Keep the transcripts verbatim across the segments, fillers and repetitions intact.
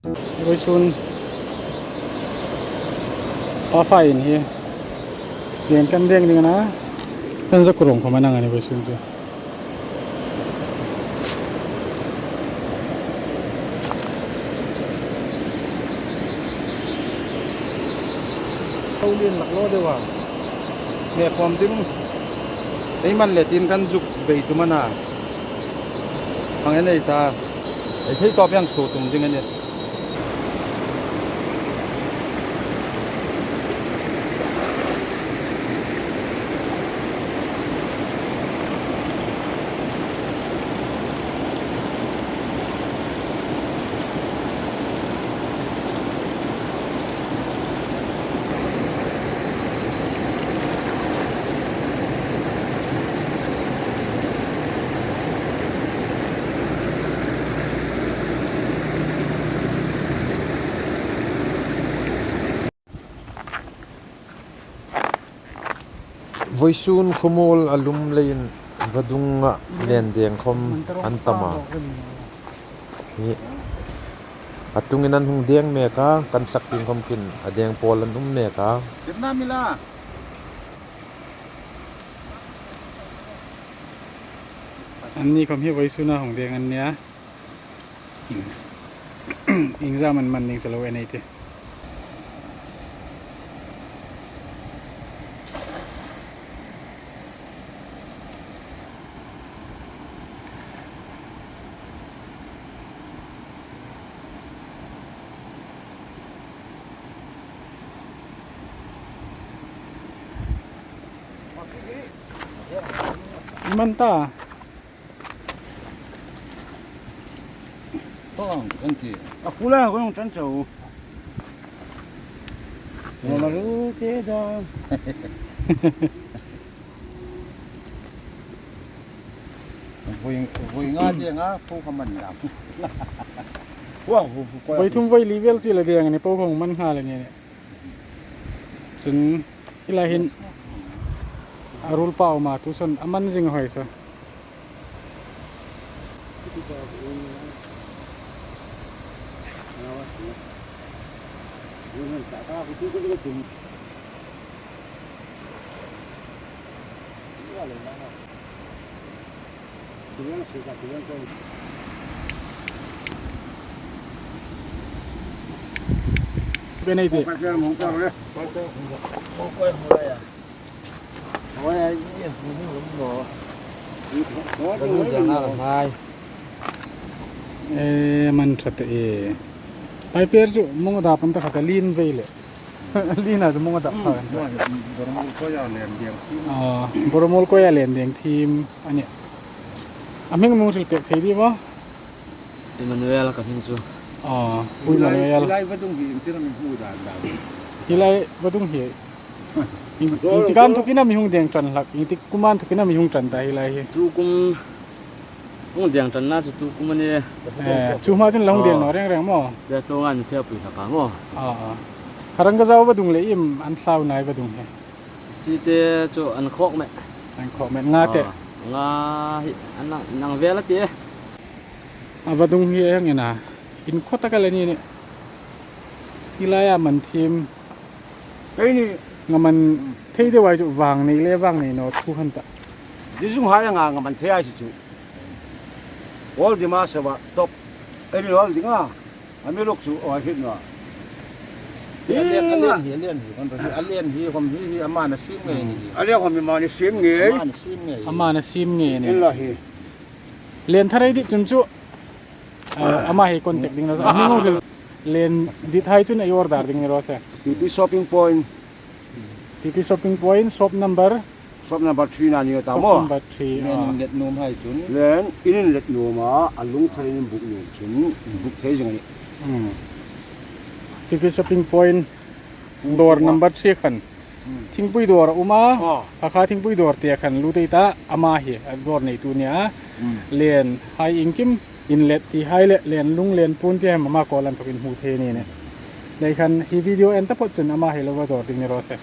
Vawisun pa fa in hi. Deng kan deng ding a na. Kan za kurung khawm a nang a ni vawisun chu. Ko lien lak lo deu a. Nge khawm ding. Ei man le tin kan zuk bei tum a na. Hang en ei ta. Ei thei tawp hian thu tum ding a ni. Vawisun khawmuol a lum leiin vadunga len deng khawm an tam a. Hi a tungin an hung deng mek a, kan sak tieng khawm khin a deng pawl an um mek a. Anni khawm hi vawisuna hung deng an nia. Ing, ing zam an man ding sa lo en ei ti. Man ta. Tawng kan ti. A khula ko nong chan chau. Mama lu te da. Vui, vui nga te nga po ka man da. Wa, vui ko. Voi thum voi li vel chi la deng a ni, po khawm man nghal a ni. Chun hi lai hin a rul pa a um a, tu sawn a man zing hoi sa. Benai te. E, man ṭha ta e. Piper chu mong da pan ta kha ta lien ve le. Lien a chu mong da pan. Boromol koia len deng thim. A, Boromol koia len deng thim a nih. A hming mi hung hril pek thei di maw? Emmanuel ka hming chu. A, Pu Emmanuel. Hi lai vadung hi in tira min hmu dan dan. Hi lai vadung hi. Ieng tik an thawkin a mi hung deng ṭan hlak, ieng tik kum an thawkin a mi hung ṭan ta hi lai hi. Tu kum hung deng ṭanna chu tu kum a ni. E, chu hma chun la hung deng naw reng reng maw? Te tlung an fe pui hlak a maw? A, a. Kharangkazau vadung le iem an thlau nai vadung hi. Chi te chu an khawk met. An khawk met nga te. A, nga hi an nang, nang vel a ti. A vadung hi eng ena. In khawt taka le ni ni. Hi lai a man thim. Ei ni. Nga man thei deu ai chu vang nei le vang nei naw thu han ta. Di zung hai anga nga man thei ai chu. Ol di ma sa wa top. Ei ni ol di nga. A mi lok chu o hit naw. A len, a len hi, a len hi, kan ro hi, a len hi, khawm hi, hi, ama na sim ngei ni. A len khawm hi ama na sim ngei. Ama na sim ngei. Ama na sim ngei ni. In la hi. Len tharai di chun chu. A, ama hi contact ding naw. A hming hung hril. Len dit hai chun ei order ding ni raw se. P P Shopping Point. P P Shopping Point, shop number. Shop number three na ni ta maw. Shop number three, len a. Inlet nuom hai chun. Len, in inlet nuom a, a lung tharin in book nuom chun, in book thei zing a nih. Hmm. P P Shopping Point, dawr number three khan. Hmm. Thingpui dawr a um a. Aw. Kha kha thingpui dawr te khan lut ei ta, ama hi, a dawr neitu a nia. Hmm. Len hai iengkim inlet ti hai le, len lung len puon ti hai ama kawl an thawkin hmu thei a ni nih. Lei khan hi video en ta phawt chun ama hi lo va dawr ding ni raw se.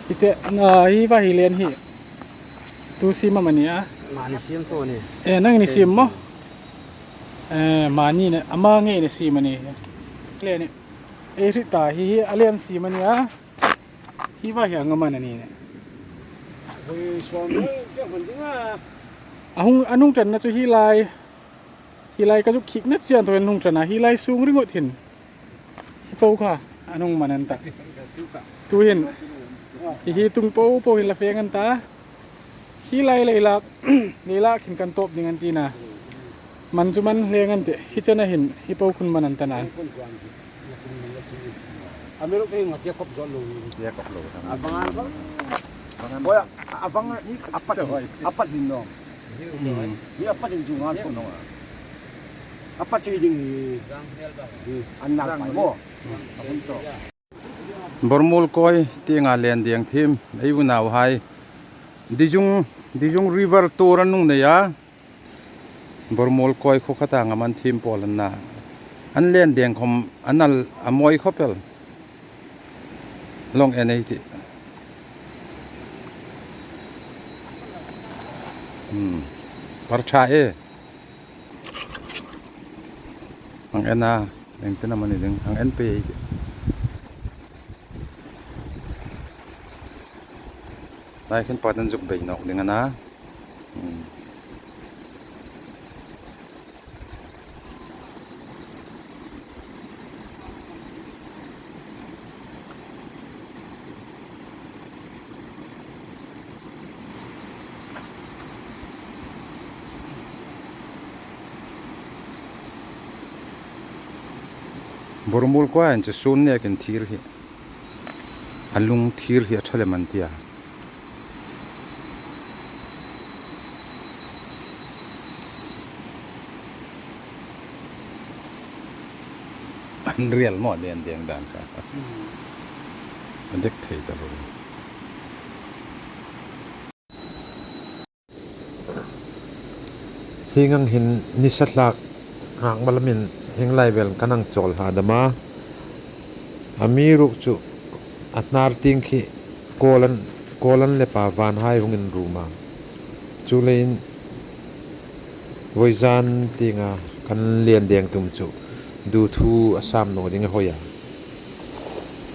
Hi te, na, hi va hi len hi. Tu siem am a ni a? Ama ni siem saw ni. E, nang ni siem maw? Eh, mani ne, ama ngei ne siem a ni. Le ni. Ei hriet ta hi hi a len siem a ni a. Hi va hi a ngam a ni ne. Hui, suam le, ke hon ding a. A hung, a nung ṭanna chu hi lai. Hi lai ka zuk khikna chian thaw hin hung ṭan a. Hi lai sung ringot hin. Hi po kha, an hung man an ta. Tuhin, hi hi tung po po hin la fe ngan ta. Hi lai leilak, leilak hin kan tawp ding an ti na. Man chu man le ngan tih, hi chena hin, hi po khun man an ta na. Amiruokchu hi ngati a kop zo lo hi. Ngati a kop lo. A bang a. Boi, a bang ni a pat, a pat hin no. Hmm. Hi a pat hin chu ngan ko no. A pat hi ding hi. Hi, an nal pai mo. Bormuol kawi tienga len deng thiem, ei unauhai. Dijung, Dijung River tuor an hung nei a. Bormuol kawi khaw khata ngam an thiem pawl an na. An len deng khom, an nal a mawi khop el. Long en ei tih. Hmm. Par ṭha e. Ang en a, engtin am a ni ding, ang en pei ei tih. Lai khin pat an zuk bei nawk ding a na. Hmm. Bormuol kawi an chu sun nekin thir hi. A lung thir hi a ṭha lem an ti a. An rial maw len deng dan kha. Hmm. A dek thei ta lo. Hieng ang hin nisa hlak nghak malamin hieng lai vel kan hang chawl hadam a. Amiruokchu a hnar tieng khi kawlan, kawlan le pa vanhai hung inrum a. Chuleiin vawizan tienga kan len deng tum chu duthuk a sam naw ding a hoi a.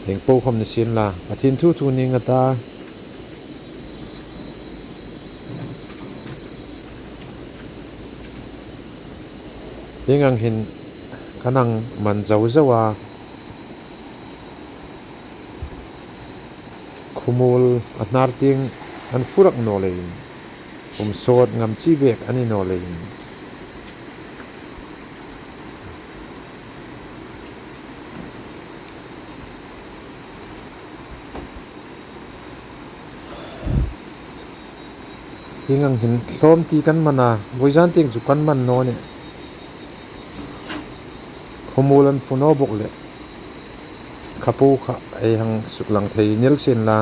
Hieng po khom ni sien la, Pathien thu thu ning a ta. Hieng ang hin kan hang man zo zo a. Khawmuol a hnar tieng an furak naw leiin. Um sawt ngam chi bek a ni naw leiin. Hieng ang hin hlawm ti kan man a, vawizan tieng chu kan man naw nih. Khawmuol an fu naw bawk leh. Kha po kha ei hang suklang thei nel sien la.